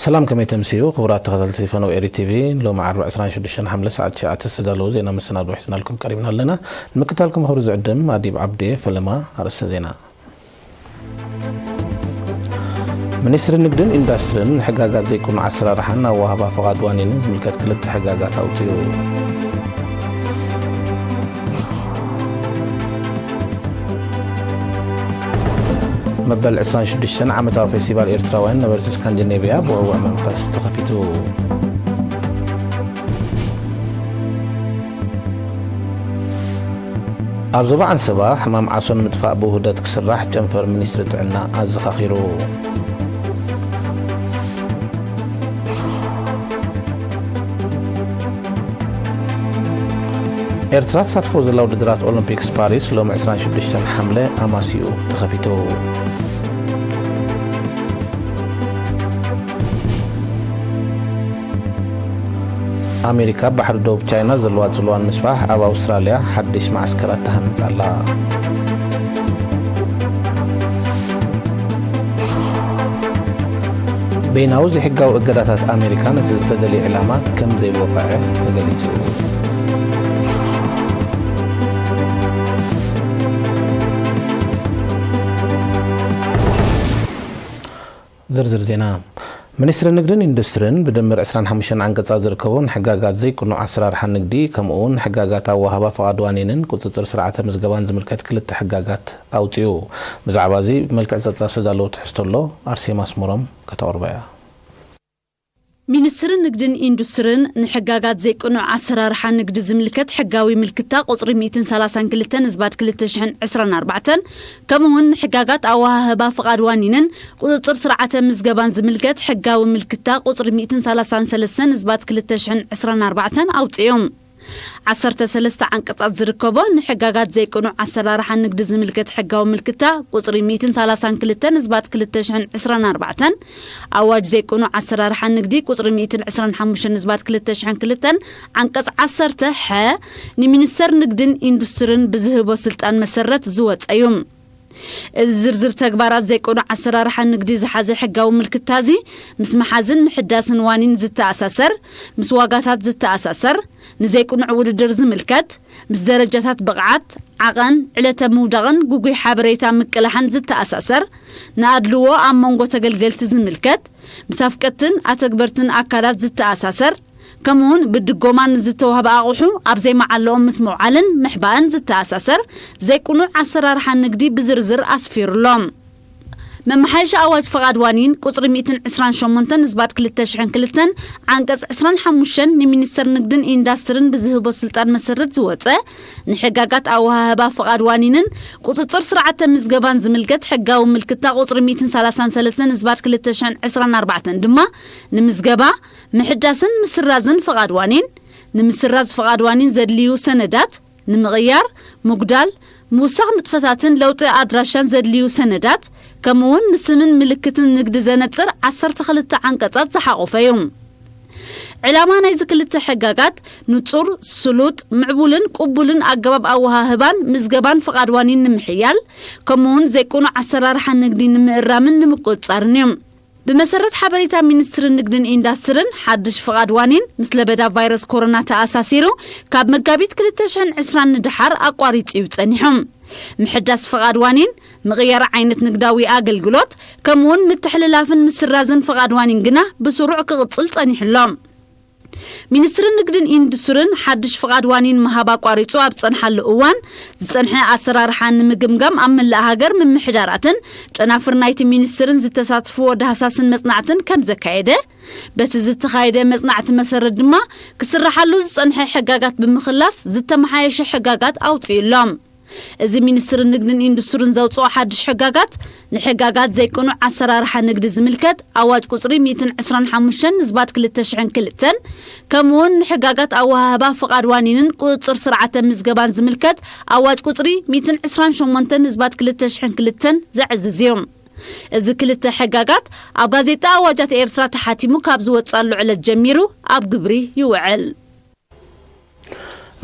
ሰላም፣ ከመይ ተምስዩ ክቡራት ተኸታተልቲ ፈነው ኤሪ ቲቪ። ሎሚ ዓርቢ ዕስራን ሽዱሽተን ሓምለ ሰዓት ትሽዓተ ዝተዳለዉ ዜና መሰናድኦ ሒዝናልኩም ቀሪብና ኣለና። ንምክታልኩም ክብሪ ዝዕድም ኣዲብ ዓብዴ። ፈለማ ኣርእስተ ዜና። ሚኒስትሪ ንግድን ኢንዱስትሪን ንሕጋጋት ዘይቅኑዕ ኣሰራርሓን ኣወሃህባ ፍቓድ ዋኒንን ዝምልከት ክልተ ሕጋጋት ኣውፅኡ። መበል ዕስራን ሽዱሽተን ዓመታዊ ፌስቲቫል ኤርትራውያን ነበርቲ ስካንዲኔቭያ ብውዕዉዕ መንፈስ ተኸፊቱ። ኣብ ዞባ ዓንሰባ ሕማም ዓሶ ንምጥፋእ ብውህደት ክስራሕ ጨንፈር ሚኒስትሪ ጥዕና ኣዘኻኺሩ። ኤርትራ ትሳትፎ ዘላ ውድድራት ኦሎምፒክስ ፓሪስ ሎሚ ዕስራን ሽዱሽተን ሓምለ ኣማሲኡ ተኸፊቱ። ኣሜሪካ ኣብ ባሕሪ ደቡብ ቻይና ዘለዋ ጽልዋ ንምስፋሕ ኣብ ኣውስትራልያ ሓድሽ መዓስከራት ትሃንጽ ኣላ። በይናዊ ዘይሕጋዊ እገዳታት ኣሜሪካ ነቲ ዝተደልየ ዕላማ ከም ዘይወቕዐ ተገሊጹ። ዝርዝር ዜና። ሚኒስትሪ ንግድን ኢንዱስትሪን ብድምር ዕስራን ሓሙሽተን ዓንቀጻት ዝርከቡ ንሕጋጋት ዘይቅኑዕ ኣሰራርሓ ንግዲ፣ ከምኡ እውን ንሕጋጋት ኣወሃባ ፍቓድ ዋኒንን ቁጽጽር ስርዓተ ምዝገባን ዝምልከት ክልተ ሕጋጋት ኣውጺኡ። ብዛዕባ እዚ ብመልክዕ ጸብጻብ ዝተዳለወ ትሕዝቶ ኣሎ፣ ኣርሴማ ኣስመሮም ከተቕርቦ እያ። ሚኒስትሪ ንግድን ኢንዱስትሪን ንሕጋጋት ዘይቅኑዕ ኣሰራርሓ ንግዲ ዝምልከት ሕጋዊ ምልክታ ቁጽሪ ሚእትን ሰላሳን ክልተን ዝባድ ክልተ ሽሕን ዕስራን ኣርባዕተን፣ ከምኡ እውን ንሕጋጋት ኣወሃህባ ፍቓድ ዋኒንን ቁጽጽር ስርዓተ ምዝገባን ዝምልከት ሕጋዊ ምልክታ ቁጽሪ ሚእትን ሰላሳን ሰለስተን ዝባድ ክልተ ሽሕን ዕስራን ኣርባዕተን ኣውጺኦም። ዓሰርተ ሰለስተ ዓንቀጻት ዝርከቦ ንሕጋጋት ዘይቅኑዕ ኣሰራርሓ ንግዲ ዝምልከት ሕጋዊ ምልክታ ቁጽሪ ሚእትን ሰላሳን ክልተን ዝባድ ክልተ ሽሕን ዕስራን ኣርባዕተን፣ ኣዋጅ ዘይቅኑዕ ኣሰራርሓ ንግዲ ቁጽሪ ሚእትን ዕስራን ሓሙሽተን ዝባድ ክልተ ሽሕን ክልተን ዓንቀጽ ዓሰርተ ሐ፣ ንሚኒስተር ንግድን ኢንዱስትርን ብዝህቦ ስልጣን መሰረት ዝወጸ እዩ። እዚ ዝርዝር ተግባራት ዘይቅኑዕ ኣሰራርሓ ንግዲ ዝሓዘ ሕጋዊ ምልክታ እዚ ምስ መሓዝን ምሕዳስን ዋኒን ዝተኣሳሰር፣ ምስ ዋጋታት ዝተኣሳሰር፣ ንዘይቅኑዕ ውድድር ዝምልከት፣ ምስ ደረጃታት ብቕዓት፣ ዓቐን፣ ዕለተ ምውዳቕን ግጉይ ሓበሬታ ምቅላሕን ዝተኣሳሰር፣ ንኣድልዎ ኣብ መንጎ ተገልገልቲ ዝምልከት፣ ምስ ኣፍቀድትን ኣተግበርትን ኣካላት ዝተኣሳሰር፣ ከምኡውን ብድጎማ ንዝተዋህበ ኣቑሑ ኣብ ዘይመዓለኦም ምስ ምውዓልን ምሕባእን ዝተኣሳሰር ዘይቅኑዕ ኣሰራርሓ ንግዲ ብዝርዝር ኣስፊሩሎም። መመሓየሺ ኣዋጅ ፍቓድ ዋኒን ቁጽሪ ሚእትን ዕስራን ሸሞንተን ዝባድ ክልተ ሽሕን ክልተን ዓንቀጽ ዕስራን ሓሙሽተን ንሚኒስተር ንግድን ኢንዳስትርን ብዝህቦ ስልጣን መሰረት ዝወጸ፣ ንሕጋጋት ኣወሃህባ ፍቓድ ዋኒንን ቁጽጽር ስርዓተ ምዝገባን ዝምልከት ሕጋዊ ምልክታ ቁጽሪ ሚእትን ሰላሳን ሰለስተን ዝባድ ክልተ ሽሕን ዕስራን ኣርባዕተን ድማ፣ ንምዝገባ፣ ምሕዳስን ምስራዝን ፍቓድ ዋኒን፣ ንምስራዝ ፍቓድ ዋኒን ዘድልዩ ሰነዳት፣ ንምቕያር፣ ምጉዳል፣ ምውሳኽ ንጥፈታትን ለውጢ ኣድራሻን ዘድልዩ ሰነዳት፣ ከምኡውን ንስምን ምልክትን ንግዲ ዘነጽር ዓሰርተ ክልተ ዓንቀጻት ዝሓቖፈ እዩ። ዕላማ ናይዚ ክልተ ሕጋጋት ንጹር፣ ስሉጥ፣ ምዕቡልን ቅቡልን ኣገባብ ኣወሃህባን ምዝገባን ፍቓድ ዋኒን ንምሕያል፣ ከምኡውን ዘይቅኑዕ ኣሰራርሓ ንግዲ ንምእራምን ንምቁጽጻርን እዩ። ብመሰረት ሓበሬታ ሚኒስትሪ ንግድን ኢንዳስትርን፣ ሓድሽ ፍቓድ ዋኒን ምስ ለበዳ ቫይረስ ኮሮና ተኣሳሲሩ ካብ መጋቢት ክልተ ሽሕን ዕስራን ንደሓር ኣቋሪጹ እዩ ጸኒሑ። ምሕዳስ ፍቓድ ዋኒን፣ ምቕያር ዓይነት ንግዳዊ ኣገልግሎት፣ ከምኡውን ምትሕልላፍን ምስራዝን ፍቓድ ዋኒን ግና ብስሩዕ ክቕጽል ጸኒሑ ኣሎ። ሚኒስትሪ ንግድን ኢንዱስትርን ሓድሽ ፍቓድ ዋኒን ምሃብ ኣቋሪጹ ኣብ ዝጸንሓሉ እዋን፣ ዝጸንሐ ኣሰራርሓ ንምግምጋም ኣብ መላእ ሃገር ምምሕዳራትን ጨናፍር ናይቲ ሚኒስትርን ዝተሳትፍዎ ዳህሳስን መጽናዕትን ከም ዘካየደ፣ በቲ ዝተኻየደ መጽናዕቲ መሰረት ድማ ክስርሓሉ ዝጸንሐ ሕጋጋት ብምኽላስ ዝተመሓየሸ ሕጋጋት ኣውጺኡ ኣሎ። እዚ ሚኒስትሪ ንግድን ኢንዱስትርን ዘውጽኦ ሓድሽ ሕጋጋት፣ ንሕጋጋት ዘይቅኑዕ ኣሰራርሓ ንግዲ ዝምልከት ኣዋጅ ቁጽሪ ሚእትን ዕስራን ሓሙሽተን ዝባድ ክልተ ሽሕን ክልተን፣ ከምኡውን ንሕጋጋት ኣወሃህባ ፍቓድ ዋኒንን ቁጽጽር ስርዓተ ምዝገባን ዝምልከት ኣዋጅ ቁጽሪ ሚእትን ዕስራን ሸሞንተን ዝባድ ክልተ ሽሕን ክልተን ዘዕዝዝ እዩ። እዚ ክልተ ሕጋጋት ኣብ ጋዜጣ ኣዋጃት ኤርትራ ተሓቲሙ ካብ ዝወጽኣሉ ዕለት ጀሚሩ ኣብ ግብሪ ይውዕል።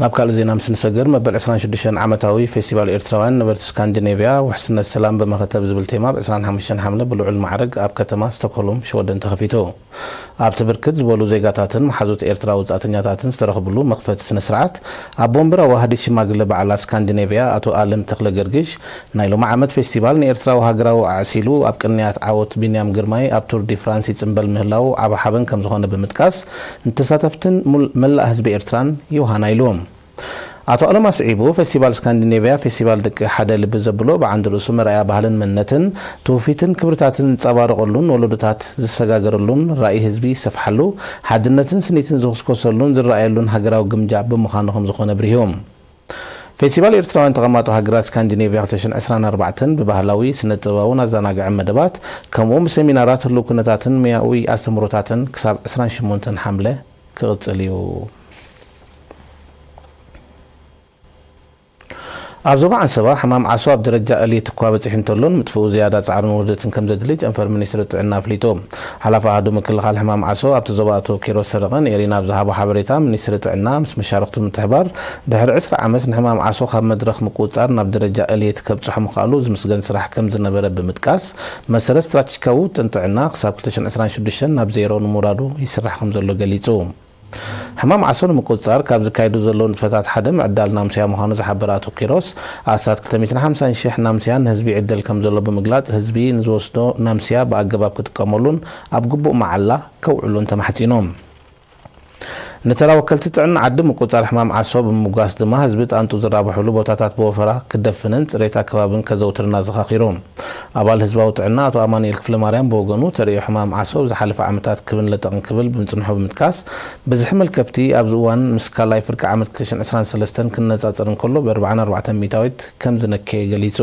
ናብ ካልእ ዜና ምስ ንሰግር፣ መበል ዕስራን ሽዱሽተን ዓመታዊ ፌስቲቫል ኤርትራውያን ነበርቲ ስካንዲኔቭያ ውሕስነት ሰላም ብመኸተ ብዝብል ቴማ፣ ብ ዕስራን ሓሙሽተን ሓምለ ብልዑል ማዕርግ ኣብ ከተማ ስቶክሆልም ሽወደን ተኸፊቱ። ኣብቲ ብርክት ዝበሉ ዜጋታትን መሓዙት ኤርትራ ውጻእተኛታትን ዝተረኽብሉ መኽፈቲ ስነ ስርዓት፣ ኣቦ ወንበር ኣዋሃዲት ሽማግለ ባዕላ ስካንዲኔቭያ ኣቶ ኣለም ተኽለ ገርግሽ፣ ናይ ሎሚ ዓመት ፌስቲቫል ንኤርትራዊ ሃገራዊ ኣዕሲሉ ኣብ ቅንያት ዓወት ቢንያም ግርማይ ኣብ ቱር ዲ ፍራንስ ይጽምበል ምህላዉ ዓቢ ሓበን ከም ዝኾነ ብምጥቃስ፣ ንተሳተፍትን ሙል-፣ መላእ ህዝቢ ኤርትራን ዮሃና ኢሉ። ኣቶ ኣለም ኣስዒቡ፣ ፌስቲቫል ስካንዲኔቭያ ፌስቲቫል ደቂ ሓደ ልቢ ዘብሎ፣ ብዓንዲ ርእሱ መርኣያ ባህልን መንነትን፣ ትውፊትን ክብርታትን ዝንጸባረቐሉን ወለዶታት ዝሰጋገረሉን፣ ራእይ ህዝቢ ዝሰፍሓሉ፣ ሓድነትን ስኒትን ዝኹስኮሰሉን ዝረኣየሉን ሃገራዊ ግምጃ ብምዃኑ ከም ዝኾነ ኣብሪሁ። ፌስቲቫል ኤርትራውያን ተቐማጦ ሃገራት ስካንዲኔቭያ ክልተ ሽሕን ዕስራን ኣርባዕተን ብባህላዊ፣ ስነ-ጥበባውን ኣዘናግዕን መደባት፣ ከምኡውን ብሰሚናራት፣ ህሉው ኩነታትን ሞያዊ ኣስተምህሮታትን ክሳብ ዕስራን ሽሞንተን ሓምለ ክቕጽል እዩ። ኣብ ዞባ ዓንሰባ ሕማም ዓሶ ኣብ ደረጃ እልየት እኳ በጺሑ እንተሎ፣ ንምጥፍኡ ዝያዳ ጻዕርን ውህደትን ከም ዘድሊ ጨንፈር ሚኒስትሪ ጥዕና ኣፍሊጡ። ሓላፊ ኣሃዱ ምክልኻል ሕማም ዓሶ ኣብቲ ዞባ ኣቶ ኪሮስ ሰረቐ ንኤሪና ኣብ ዝሃቦ ሓበሬታ፣ ሚኒስትሪ ጥዕና ምስ መሻርኽቱ ብምትሕባር ድሕሪ ዕስራ ዓመት ንሕማም ዓሶ ካብ መድረኽ ምቁጽጻር ናብ ደረጃ እልየት ከብጽሖ ምኽኣሉ ዝምስገን ስራሕ ከም ዝነበረ ብምጥቃስ፣ መሰረት ስትራቴጂካዊ ውጥን ጥዕና ክሳብ ክልተ ሽሕን ዕስራን ሽዱሽተን ናብ ዜሮ ንምውራዱ ይስራሕ ከም ዘሎ ገሊጹ። ሕማም ዓሶ ንምቁጽጻር ካብ ዝካየዱ ዘለዉ ንጥፈታት ሓደ ምዕዳል ናምስያ ምዃኑ ዝሓበረ ኣቶ ኪሮስ፣ ኣስታት ክልተ ሚእትን ሓምሳን ሽሕ ናምስያ ንህዝቢ ይዕደል ከም ዘሎ ብምግላጽ፣ ህዝቢ ንዝወስዶ ናምስያ ብኣገባብ ክጥቀመሉን ኣብ ግቡእ መዓላ ከውዕሉን ተማሕጺኑ። ንተራ ወከልቲ ጥዕና ዓዲ ምቁጽጻር ሕማም ዓሶ ብምምጓስ ድማ፣ ህዝቢ ጣንጡ ዝራብሐሉ ቦታታት ብወፈራ ክደፍንን ጽሬት ኣከባብን ከዘውትርን ኣዘኻኺሩ። ኣባል ህዝባዊ ጥዕና ኣቶ ኣማኑኤል ክፍለማርያም ብወገኑ፣ ተርእዮ ሕማም ዓሶ ኣብ ዝሓለፈ ዓመታት ክብን ለጠቕን ክብል ብምጽንሑ ብምጥቃስ፣ ብዝሒ መልከፍቲ ኣብዚ እዋን ምስ ካልኣይ ፍርቂ ዓመት ክልተ ሽሕን ዕስራን ሰለስተን ክነጻጸር እንከሎ፣ ብኣርባዓን ኣርባዕተን ሚእታዊት ከም ዝነከየ ገሊጹ።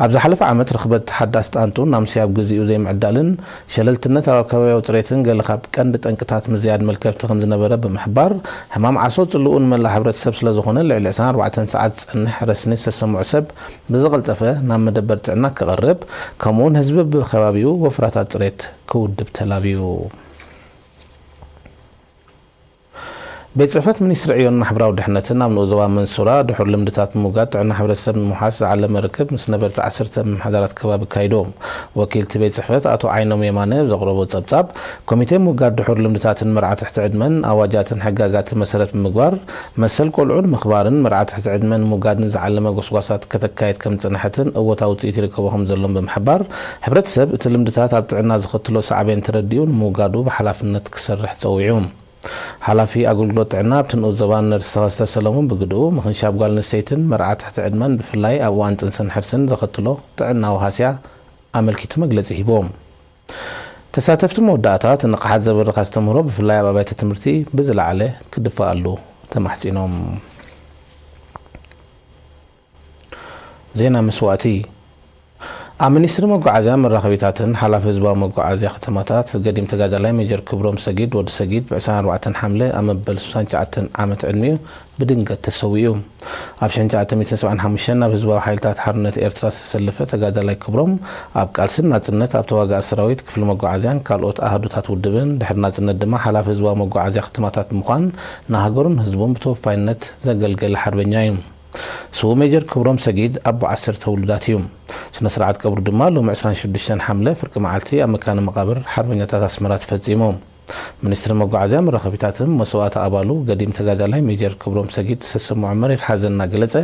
ኣብ ዝሓለፈ ዓመት፣ ርኽበት ሓዳስ ጣንጡ ናምስያ ኣብ ግዜኡ ዘይምዕዳልን ሸለልትነት ኣብ ኣከባብያዊ ጽሬትን ገለ ካብ ቀንዲ ጠንቅታት ምዝያድ መልከፍቲ ከም ዝነበረ ብምሕባር፣ ሕማም ዓሶ ጽልኡ ንመላእ ሕብረተሰብ ስለ ዝኾነ፣ ልዕሊ ዕስራን ኣርባዕተን ሰዓት ዝጸንሕ ረስኒ ዝተሰምዖ ሰብ ብዝቐልጠፈ ናብ መደበር ጥዕና ክቐርብ፣ ከምኡውን ህዝቢ ብከባቢኡ ወፍራታት ጽሬት ክውድብ ተላብዩ። ቤት ጽሕፈት ሚኒስትሪ ዕዮን ማሕበራዊ ድሕነትን ኣብ ንኡስ ዞባ መንሱራ ድሑር ልምድታት ምውጋድ ጥዕና ሕብረተሰብ ንምውሓስ ዝዓለመ ርክብ ምስ ነበርቲ ዓሰርተ ምምሕዳራት ከባቢ ኣካይዱ። ወኪል እቲ ቤት ጽሕፈት ኣቶ ዓይኖም የማነ ኣብ ዘቕረቦ ጸብጻብ፣ ኮሚቴ ምውጋድ ድሑር ልምድታትን መርዓ ትሕቲ ዕድመን ኣዋጃትን ሕጋጋትን መሰረት ብምግባር፣ መሰል ቆልዑ ንምኽባርን መርዓ ትሕቲ ዕድመ ንምውጋድን ዝዓለመ ጎስጓሳት ከተካየድ ከም ዝጸንሐትን እወታዊ ውጽኢት ይርከቦ ከም ዘሎን ብምሕባር፣ ሕብረተሰብ እቲ ልምድታት ኣብ ጥዕና ዘኸትሎ ሳዕቤን ተረዲኡ ንምውጋዱ ብሓላፍነት ክሰርሕ ጸዊዑ። ሓላፊ ኣገልግሎት ጥዕና ኣብቲ ንኡስ ዞባ ነርስ ተኸስተ ሰለሙን ብግድኡ፣ ምኽንሻብ ጓል ኣንስተይትን መርዓ ትሕቲ ዕድመን ብፍላይ ኣብ እዋን ጥንስን ሕርስን ዘኸትሎ ጥዕናዊ ሃስያ ኣመልኪቱ መግለጺ ሂቡ። ተሳተፍቲ መወዳእታ እቲ ንቕሓት ዘበርኽ ኣስተምህሮ ብፍላይ ኣብ ኣብያተ ትምህርቲ ብዝለዓለ ክድፋኣሉ ተማሕጺኖም። ዜና መስዋእቲ። ኣብ ሚኒስትሪ መጓዓዝያ መራኸቢታትን ሓላፊ ህዝባዊ መጓዓዝያ ከተማታት ገዲም ተጋዳላይ ሜጀር ክብሮም ሰጊድ ወዲ ሰጊድ ብ ዕስራን ኣርባዕተን ሓምለ ኣብ መበል ሱሳን ትሽዓተን ዓመት ዕድሚኡ ብድንገት ተሰዊኡ። ኣብ ሽሕን ትሽዓተ ሚእትን ሰብዓን ሓሙሽተን ናብ ህዝባዊ ሓይልታት ሓርነት ኤርትራ ዝተሰለፈ ተጋዳላይ ክብሮም፣ ኣብ ቃልስን ናጽነት ኣብ ተዋጋኢ ሰራዊት፣ ክፍሊ መጓዓዝያን ካልኦት ኣሃዱታት ውድብን፣ ድሕሪ ናጽነት ድማ ሓላፊ ህዝባዊ መጓዓዝያ ከተማታት ብምዃን ንሃገሩን ህዝቡን ብተወፋይነት ዘገልገለ ሓርበኛ እዩ። ስዉእ ሜጀር ክብሮም ሰጊድ ኣቦ ዓሰርተ ውሉዳት እዩ። ስነ ስርዓት ቀብሩ ድማ ሎሚ ዕስራን ሽዱሽተን ሓምለ ፍርቂ መዓልቲ ኣብ መካነ መቓብር ሓርበኛታት ኣስመራ ተፈጺሙ። ሚኒስትሪ መጓዓዝያ መራኸቢታትን መስዋእቲ ኣባሉ ገዲም ተጋዳላይ ሜጀር ክብሮም ሰጊድ ዝተሰምዖ መሪር ሓዘን እናገለጸ፣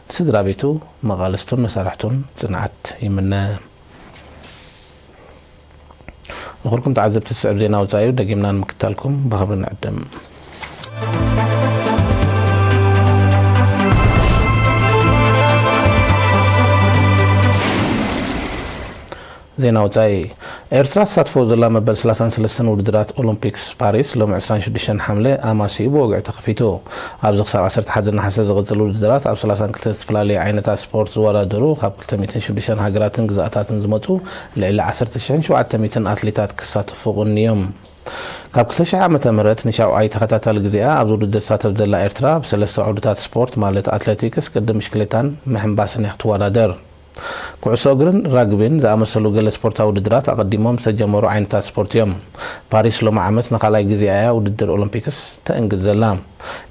ንስድራ ቤቱ፣ መቓልስቱን መሳርሕቱን ጽንዓት ይምነ። ንኹልኩም ተዓዘብቲ ዝስዕብ ዜና ወጻኢ እዩ፣ ደጊምና ንምክታልኩም ብኽብሪ ንዕድም። ዜና ወጻኢ። ኤርትራ ትሳትፎ ዘላ መበል ሰላሳን ሰለስተን ውድድራት ኦሎምፒክስ ፓሪስ ሎሚ ዕስራን ሽዱሽተን ሓምለ ኣማሲኡ ብወግዒ ተኸፊቱ። ኣብዚ ክሳብ ዓሰርተ ሓደ ነሓሰ ዝቕጽል ውድድራት፣ ኣብ ሰላሳን ክልተን ዝተፈላለዩ ዓይነታት ስፖርት ዝወዳደሩ ካብ ክልተ ሚእትን ሽዱሽተን ሃገራትን ግዝኣታትን ዝመጹ ልዕሊ ዓሰርተ ሽሕን ሸውዓተ ሚእትን ኣትሌታት ክሳተፉ ቅንዮም። ካብ ክልተ ሽሕ ዓመተ ምህረት ንሻውዓይ ተኸታታሊ ግዜኣ ኣብዚ ውድድር ትሳተፍ ዘላ ኤርትራ፣ ኣብ ሰለስተ ዑደታት ስፖርት ማለት ኣትሌቲክስ፣ ቅድም ብሽክሌታን ምሕንባስን እያ ክትወዳደር። ኩዕሶ እግርን ራግቢን ዝኣመሰሉ ገለ ስፖርታዊ ውድድራት ኣቐዲሞም ዝተጀመሩ ዓይነታት ስፖርት እዮም። ፓሪስ ሎሚ ዓመት ንኻልኣይ ግዜኣ እያ ውድድር ኦሎምፒክስ ተእንግድ ዘላ።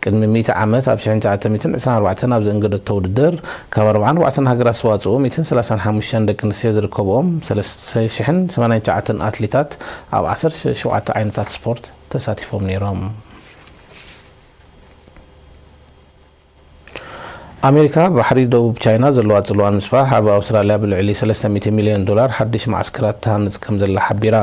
ቅድሚ ሚእቲ ዓመት ኣብ ሽሕን ትሽዓተ ሚእትን ዕስራን ኣርባዕተን ኣብ ዘእንገደቶ ውድድር፣ ካብ ኣርባዓን ኣርባዕተን ሃገራት ዝተዋጽኡ ሚእትን ሰላሳን ሓሙሽተን ደቂ ኣንስትዮ ዝርከብኦም ሰለስተ ሽሕን ሰማንያን ትሽዓተን ኣትሌታት ኣብ ዓሰርተ ሸውዓተ ዓይነታት ስፖርት ተሳቲፎም ነይሮም። ኣሜሪካ ባሕሪ ደቡብ ቻይና ዘለዋ ጽልዋ ንምስፋሕ ኣብ ኣውስትራልያ ብልዕሊ ሰለስተ ሚእቲ ሚልዮን ዶላር ሓድሽ መዓስከራት ትሃንጽ ከም ዘላ ሓቢራ።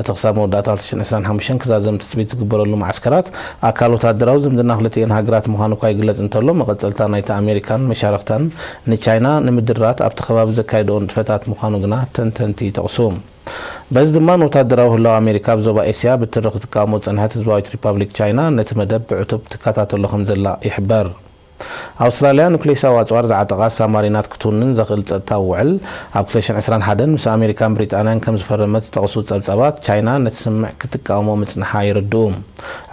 እቲ ክሳብ መወዳእታ ክልተ ሽሕን ዕስራን ሓሙሽተን ክዛዘም ትጽቢት ዝግበረሉ መዓስከራት ኣካል ወታደራዊ ዝምድና ክልቲኤን ሃገራት ምዃኑ እኳ ይግለጽ እንተሎ፣ መቐጸልታ ናይቲ ኣሜሪካን መሻርኽታን ንቻይና ንምድራት ኣብቲ ከባቢ ዘካየድኦ ንጥፈታት ምዃኑ ግና ተንተንቲ ይጠቕሱ። በዚ ድማ ንወታደራዊ ህላወ ኣሜሪካ ኣብ ዞባ ኤስያ ብትሪ ክትቃወሞ ዝጸንሐት ህዝባዊት ሪፓብሊክ ቻይና ነቲ መደብ ብዕቱብ ትከታተሎ ከም ዘላ ይሕበር። ኣውስትራልያ ኑክሌሳዊ ኣጽዋር ዝዓጠቓ ሳማሪናት ክትውንን ዘኽእል ጸጥታዊ ውዕል ኣብ ክልተ ሽሕን ዕስራን ሓደን ምስ ኣሜሪካን ብሪጣንያን ከም ዝፈረመት ዝጠቕሱ ጸብጻባት፣ ቻይና ነቲ ስምምዕ ክትቃወሞ ምጽንሓ የረድኡ።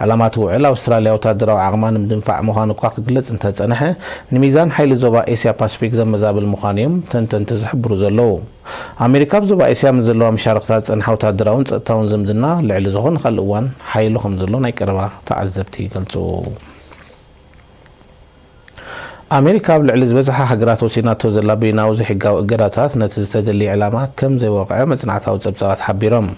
ዕላማ እቲ ውዕል ኣውስትራልያ ወታደራዊ ዓቕማ ንምድንፋዕ ምዃኑ እኳ ክግለጽ እንተጸንሐ፣ ንሚዛን ሓይሊ ዞባ ኤስያ ፓሲፊክ ዘመዛብል ምዃኑ እዮም ተንተንቲ ዝሕብሩ ዘለዉ። ኣሜሪካ ኣብ ዞባ ኤስያ ምስ ዘለዋ መሻርኽታ ዝጸንሐ ወታደራውን ጸጥታውን ዝምድና ልዕሊ ዝኾነ ካልእ እዋን ሓይሉ ከም ዘሎ ናይ ቀረባ ተዓዘብቲ ይገልጹ። ኣሜሪካ ኣብ ልዕሊ ዝበዝሓ ሃገራት ወሲናቶ ዘላ በይናዊ ዘይሕጋዊ እገዳታት ነቲ ዝተደልየ ዕላማ ከም ዘይወቕዐ መጽናዕታዊ ጸብጻባት ሓቢሮም።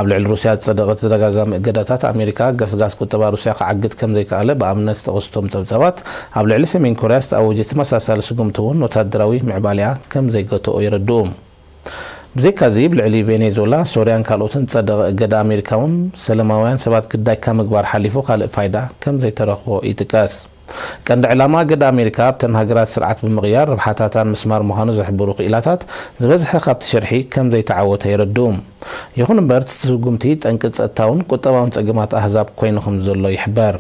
ኣብ ልዕሊ ሩስያ ዝጸደቐ ተደጋጋሚ እገዳታት ኣሜሪካ ገስጋስ ቁጠባ ሩስያ ክዓግት ከም ዘይከኣለ ብኣብነት ዝጠቐሱ እቶም ጸብጻባት፣ ኣብ ልዕሊ ሰሜን ኮርያ ዝተኣወጀ ተመሳሳሊ ስጉምቲ እውን ወታደራዊ ምዕባሊኣ ከም ዘይገትኦ የረድኡ። ብዘይካዚ፣ ብልዕሊ ቬኔዙዌላ፣ ሶርያን ካልኦትን ዝጸደቐ እገዳ ኣሜሪካ እውን ሰለማውያን ሰባት ግዳይ ካብ ምግባር ሓሊፉ ካልእ ፋይዳ ከም ዘይተረኽቦ ይጥቀስ። ቀንዲ ዕላማ እገዳ ኣሜሪካ ኣብተን ሃገራት ስርዓት ብምቕያር ረብሓታታ ንምስማር ምዃኑ ዝሕብሩ ክኢላታት፣ ዝበዝሐ ካብቲ ሽርሒ ከም ዘይተዓወተ የረድኡ። ይኹን እምበር፣ እቲ ስጉምቲ ጠንቂ ጸጥታውን ቁጠባውን ጸገማት ኣህዛብ ኮይኑ ከም ዘሎ ይሕበር።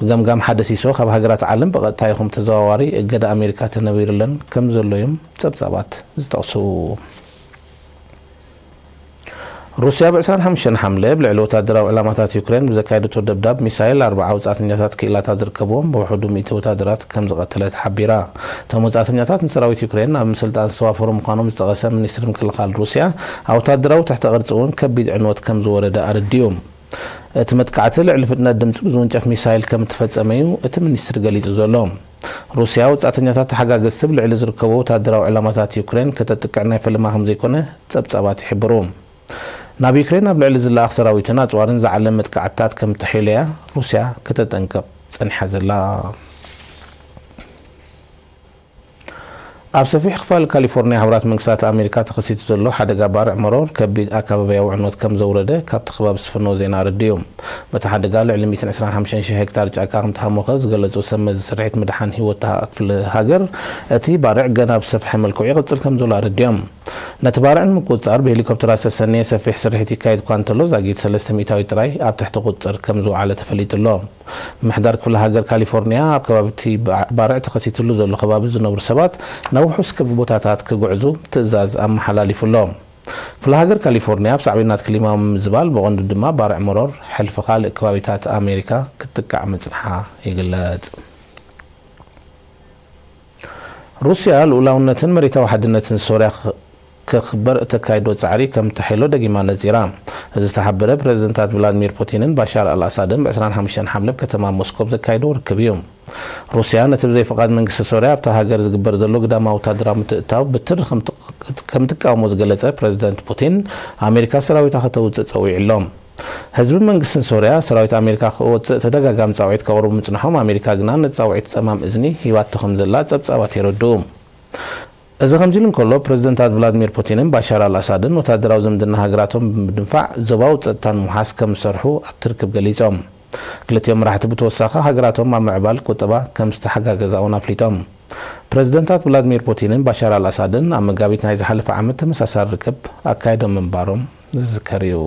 ብገምጋም ሓደ ሲሶ፣ ካብ ሃገራት ዓለም ብቐጥታ ይኹን ብተዘዋዋሪ እገዳ ኣሜሪካ ተነቢሩለን ከም ዘሎ እዮም ጸብጻባት ዝጠቕሱ። ሩስያ ብ ዕስራን ሓሙሽተን ሓምለ ኣብ ልዕሊ ወታደራዊ ዕላማታት ዩክሬን ብዘካየደቶ ደብዳብ ሚሳይል ኣርብዓ ወጻእተኛታት ክኢላታት ዝርከብዎም ብውሕዱ ሚእቲ ወታደራት ከም ዝቐተለት ሓቢራ። እቶም ወጻእተኛታት ንሰራዊት ዩክሬን ኣብ ምስልጣን ዝተዋፈሩ ምዃኖም ዝጠቐሰ ሚኒስትሪ ምክልኻል ሩስያ፣ ኣብ ወታደራዊ ትሕተ ቅርጺ እውን ከቢድ ዕንወት ከም ዝወረደ ኣረዲኡ። እቲ መጥቃዕቲ ልዕሊ ፍጥነት ድምጺ ብዝውንጨፍ ሚሳይል ከም እተፈጸመ እዩ እቲ ሚኒስትሪ ገሊጹ ዘሎ። ሩስያ ወጻእተኛታት ተሓጋገዝቲ ኣብ ልዕሊ ዝርከቡ ወታደራዊ ዕላማታት ዩክሬን ከተጥቅዕ ናይ ፈለማ ከም ዘይኮነ ጸብጻባት ይሕብሩ። ናብ ዩክሬን ኣብ ልዕሊ ዝለኣኽ ሰራዊትን ኣጽዋርን ዝዓለመ መጥቃዕትታት ከም እተሕይሎ እያ ሩስያ ከተጠንቅቕ ጸኒሓ ዘላ። ኣብ ሰፊሕ ክፋል ካሊፎርኒያ ሕቡራት መንግስታት ኣሜሪካ ተኸሲቱ ዘሎ ሓደጋ ባርዕ መሮር ከቢድ ኣከባብያዊ ዕንወት ከም ዘውረደ ካብቲ ከባቢ ዝፍነው ዜና ኣረዲኡ። በቲ ሓደጋ ልዕሊ ሚእትን ዕስራን ሓሙሽተን ሽሕ ሄክታር ጫካ ከም ተሃሞኸ ዝገለጹ ሰብ መዚ ስርሒት ምድሓን ህይወት እታ ክፍለ ሃገር፣ እቲ ባርዕ ገና ብዝሰፍሐ መልክዑ ይቕጽል ከም ዘሎ ኣረዲኦም። ነቲ ባርዕ ንምቁጽጻር ብሄሊኮፕተራት ዝተሰነየ ሰፊሕ ስርሒት ይካየድ እኳ እንተሎ፣ ዛጊት ሰለስተ ሚእታዊት ጥራይ ኣብ ትሕቲ ቁጽጽር ከም ዝወዓለ ተፈሊጡ ኣሎ። ምምሕዳር ክፍለ ሃገር ካሊፎርኒያ ኣብ ከባቢ እቲ ባ-፣ ባርዕ ተኸሲትሉ ዘሎ ከባቢ ዝነብሩ ሰባት ናብ ውሑስ ክብ ቦታታት ክጉዕዙ ትእዛዝ ኣመሓላሊፉ ኣሎ። ክፍለ ሃገር ካሊፎርኒያ ኣብ ሳዕቤናት ክሊማ ምምዝባል፣ ብቐንዱ ድማ ባርዕ መሮር፣ ሕልፊ ካልእ ከባቢታት ኣሜሪካ ክትጥቃዕ ምጽንሓ ይግለጽ። ሩስያ ልኡላውነትን መሬታዊ ሓድነትን ሶርያ ክ-፣ ከኽብር እተካይዶ ጻዕሪ ከም ተሕሎ ደጊማ ነጺራ። እዚ ዝተሓበረ፣ ፕረዚደንታት ቭላድሚር ፑቲንን ባሻር ኣልኣሳድን ብ ዕስራን ሓሙሽተን ሓምለ ኣብ ከተማ ሞስኮ ዘካይዶ ርክብ እዩ። ሩስያ ነቲ ብዘይ ፍቓድ መንግስቲ ሶርያ ኣብታ ሃገር ዝግበር ዘሎ ግዳማዊ ወታደራዊ ምትእትታው ብትሪ ከም ት-፣ ከም ትቃወሞ ዝገለጸ ፕረዚደንት ፑቲን፣ ኣሜሪካ ሰራዊታ ከተውጽእ ጸዊዑ ኣሎ። ህዝብን መንግስትን ሶርያ ሰራዊት ኣሜሪካ ክወጽእ ተደጋጋሚ ጻውዒት ከቕርቡ ምጽንሖም፣ ኣሜሪካ ግና ነቲ ጻውዒት ጸማም እዝኒ ሂባቶ ከም ዘላ ጸብጻባት የረድኡ። እዚ ከምዚ ኢሉ እንከሎ፣ ፕረዚደንታት ቭላድሚር ፑቲንን ባሻር ኣልኣሳድን ወታደራዊ ዝምድና ሃገራቶም ብምድንፋዕ ዞባዊ ጸጥታ ንምውሓስ ከም ዝሰርሑ ኣብቲ ርክብ ገሊጾም። ክልቲኦም መራሕቲ ብተወሳኺ ሃገራቶም ኣብ ምዕባል ቁጠባ ከም ዝተሓጋገዛ እውን ኣፍሊጦም። ፕረዚደንታት ቭላድሚር ፑቲንን ባሻር ኣልኣሳድን ኣብ መጋቢት ናይ ዝሓለፈ ዓመት ተመሳሳሊ ርክብ ኣካይዶም ምንባሮም ዝዝከር እዩ።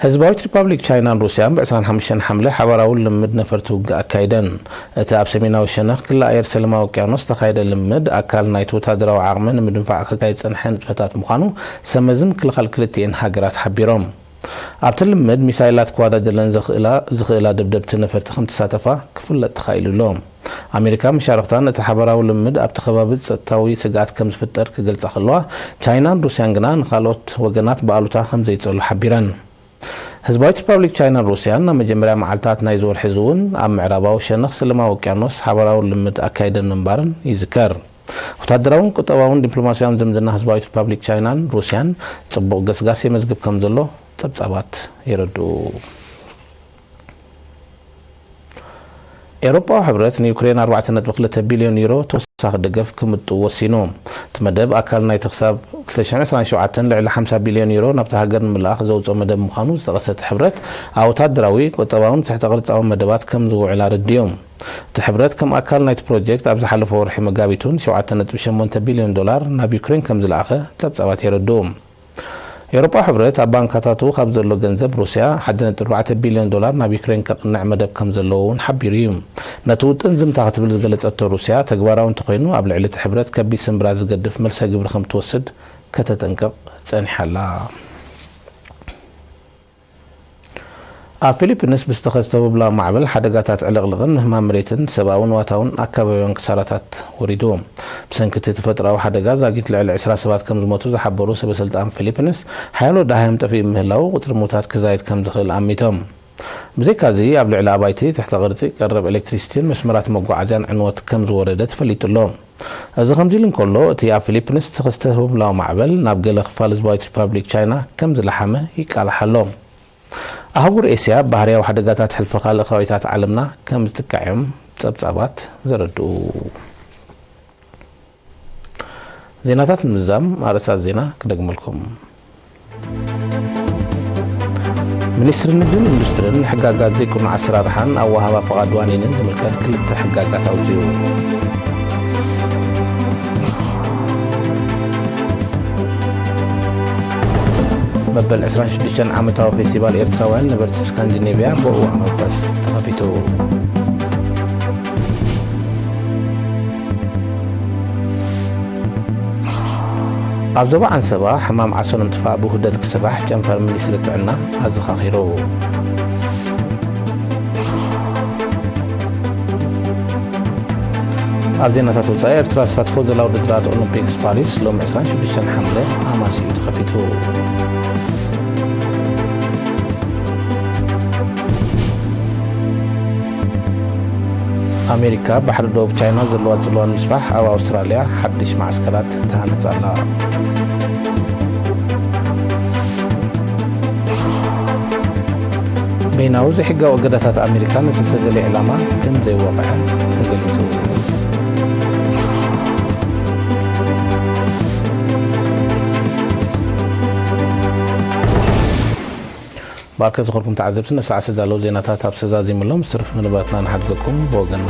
ህዝባዊት ሪፓብሊክ ቻይናን ሩስያን ብ ዕስራን ሓሙሽተን ሓምለ ሓባራዊ ልምምድ ነፈርቲ ውግእ ኣካይደን። እቲ ኣብ ሰሜናዊ ሸነኽ ክሊ ኣየር ሰላማዊ ውቅያኖስ ዝተኻየደ ልምምድ፣ ኣካል ናይቲ ወታደራዊ ዓቕሚ ንምድንፋዕ ክካየድ ዝጸንሐ ንጥፈታት ምዃኑ ሰብ መዚ ምክልኻል ክልቲኤን ሃገራት ሓቢሮም። ኣብቲ ልምምድ፣ ሚሳይላት ክወዳደለን ዘኽእላ፣ ዝኽእላ ደብደብቲ ነፈርቲ ከም ዝሳተፋ ክፍለጥ ተኻኢሉ ኣሎ። ኣሜሪካ መሻርኽታን እቲ ሓበራዊ ልምድ ኣብቲ ከባቢ ጸጥታዊ ስግኣት ከም ዝፍጠር ክገልጻ ከለዋ፣ ቻይናን ሩስያን ግና ንኻልኦት ወገናት ብኣሉታ ከም ዘይጸሉ ሓቢረን። ህዝባዊት ሪፓብሊክ ቻይናን ሩስያን ኣብ መጀመርያ መዓልታት ናይዚ ወርሒ እዚ እውን ኣብ ምዕራባዊ ሸነኽ ሰላማዊ ውቅያኖስ ሓበራዊ ልምድ ኣካይደን ምንባረን ይዝከር። ወታደራውን ቁጠባውን ዲፕሎማስያውን ዝምድና ህዝባዊት ሪፓብሊክ ቻይናን ሩስያን ጽቡቕ ገስጋስ የመዝግብ ከም ዘሎ ጸብጻባት የረድኡ። ኤውሮጳዊ ሕብረት ንዩክሬን ኣርባዕተ ነጥቢ ክልተ ቢልዮን ዩሮ ተወሳኺ ደገፍ ክምጥው ወሲኑ። እቲ መደብ ኣካል ናይቲ ክሳብ ክልተ ሽሕን ዕስራን ሸውዓተን ልዕሊ ሓምሳ ቢልዮን ዩሮ ናብታ ሃገር ንምልኣኽ ዘውፅኦ መደብ ምዃኑ ዝጠቐሰ እቲ ሕብረት፣ ኣብ ወታደራዊ፣ ቁጠባውን ትሕተ ቅርጻዊ መደባት ከም ዝውዕል ኣረዲኡ። እቲ ሕብረት ከም ኣካል ናይቲ ፕሮጀክት ኣብ ዝሓለፈ ወርሒ መጋቢት እውን ሸውዓተ ነጥቢ ሸሞንተ ቢልዮን ዶላር ናብ ዩክሬን ከም ዝለኣኸ ጸብጻባት የረድኡ። ኤውሮጳዊ ሕብረት ኣብ ባንካታቱ ካብ ዘሎ ገንዘብ ሩስያ ሓደ ነጥቢ ኣርባዕተ ቢልዮን ዶላር ናብ ዩክሬን ከቕንዕ መደብ ከም ዘለዎ እውን ሓቢሩ እዩ። ነቲ ውጥን ዝምታ ክትብል ዝገለጸቶ ሩስያ፣ ተግባራዊ እንተኾይኑ ኣብ ልዕሊ እቲ ሕብረት ከቢድ ስምብራት ዝገድፍ መልሰ ግብሪ ከም ትወስድ ከተጠንቅቕ ጸኒሓ ኣላ። ኣብ ፊሊፒንስ ብዝተኸስተ ህቦብላዊ ማዕበል ሓደጋታት ዕልቕልቕን ምህማም መሬትን ሰብኣውን ዋታውን ኣካባቢውን ክሳራታት ወሪዱ። ብሰንኪ እቲ ተፈጥሮኣዊ ሓደጋ ዛጊት ልዕሊ ዕስራ ሰባት ከም ዝሞቱ ዝሓበሩ ሰበ ስልጣን ፊሊፒንስ፣ ሓያሎ ደሃዮም ጠፊኡ ምህላው ቁጽሪ ምዉታት ክዛይድ ከም ዝኽእል ኣሚቶም። ብዘይካዚ ኣብ ልዕሊ ኣባይቲ፣ ትሕተ ቅርጺ ቀረብ ኤሌክትሪሲቲን መስመራት መጓዓዝያን ዕንወት ከም ዝወረደ ተፈሊጡ ኣሎ። እዚ ከምዚ ኢሉ እንከሎ፣ እቲ ኣብ ፊሊፒንስ ዝተኸስተ ህቦብላዊ ማዕበል ናብ ገለ ክፋል ህዝባዊት ሪፓብሊክ ቻይና ከም ዝለሓመ ይቃላሕ ኣሎ። ኣህጉር ኤስያ ባህርያዊ ሓደጋታት ሕልፊ ካልእ ከባቢታት ዓለምና ከም ዝጥቃዕ እዮም ጸብጻባት ዘረድኡ። ዜናታት ንምዝዛም ኣርእስታት ዜና ክደግመልኩም። ሚኒስትሪ ንግድን ኢንዱስትርን ንሕጋጋት ዘይቅኑዕ ኣሰራርሓን ኣወሃባ ፍቓድ ዋኒንን ዝምልከት ክልተ ሕጋጋት ኣውጺኡ። መበል ዕስራን ሽዱሽተን ዓመታዊ ፌስቲቫል ኤርትራውያን ነበርቲ ስካንዲኔቭያ ብእዋን መንፈስ ተኸፊቱ። ኣብ ዞባ ዓንሰባ ሕማም ዓሶ ንምጥፋእ ብውህደት ክስራሕ ጨንፈር ሚኒስትሪ ጥዕና ኣዘኻኺሩ። ኣብ ዜናታት ወጻኢ፣ ኤርትራ ተሳትፎ ዘላ ውድድራት ኦሎምፒክስ ፓሪስ ሎሚ ዕስራን ሽዱሽተን ሓምለ ኣማሲኡ ተኸፊቱ። ኣሜሪካ ባሕሪ ደቡብ ቻይና ዘለዋ ጽልዋ ንምስፋሕ ኣብ ኣውስትራልያ ሓድሽ መዓስከራት ትሃንጽ ኣላ። በይናዊ ዘይሕጋዊ እገዳታት ኣሜሪካ ነቲ ዝተደልየ ዕላማ ከም ዘይወቕዐ ተገሊጹ። ብኣከ ዝኾንኩም ተዓዘብቲ፣ ነሰዓ ዝተዳለዉ ዜናታት ኣብ ሰዛዚምሎም፣ ዝትርፍ መደባትና ንሓድገኩም ብወገንና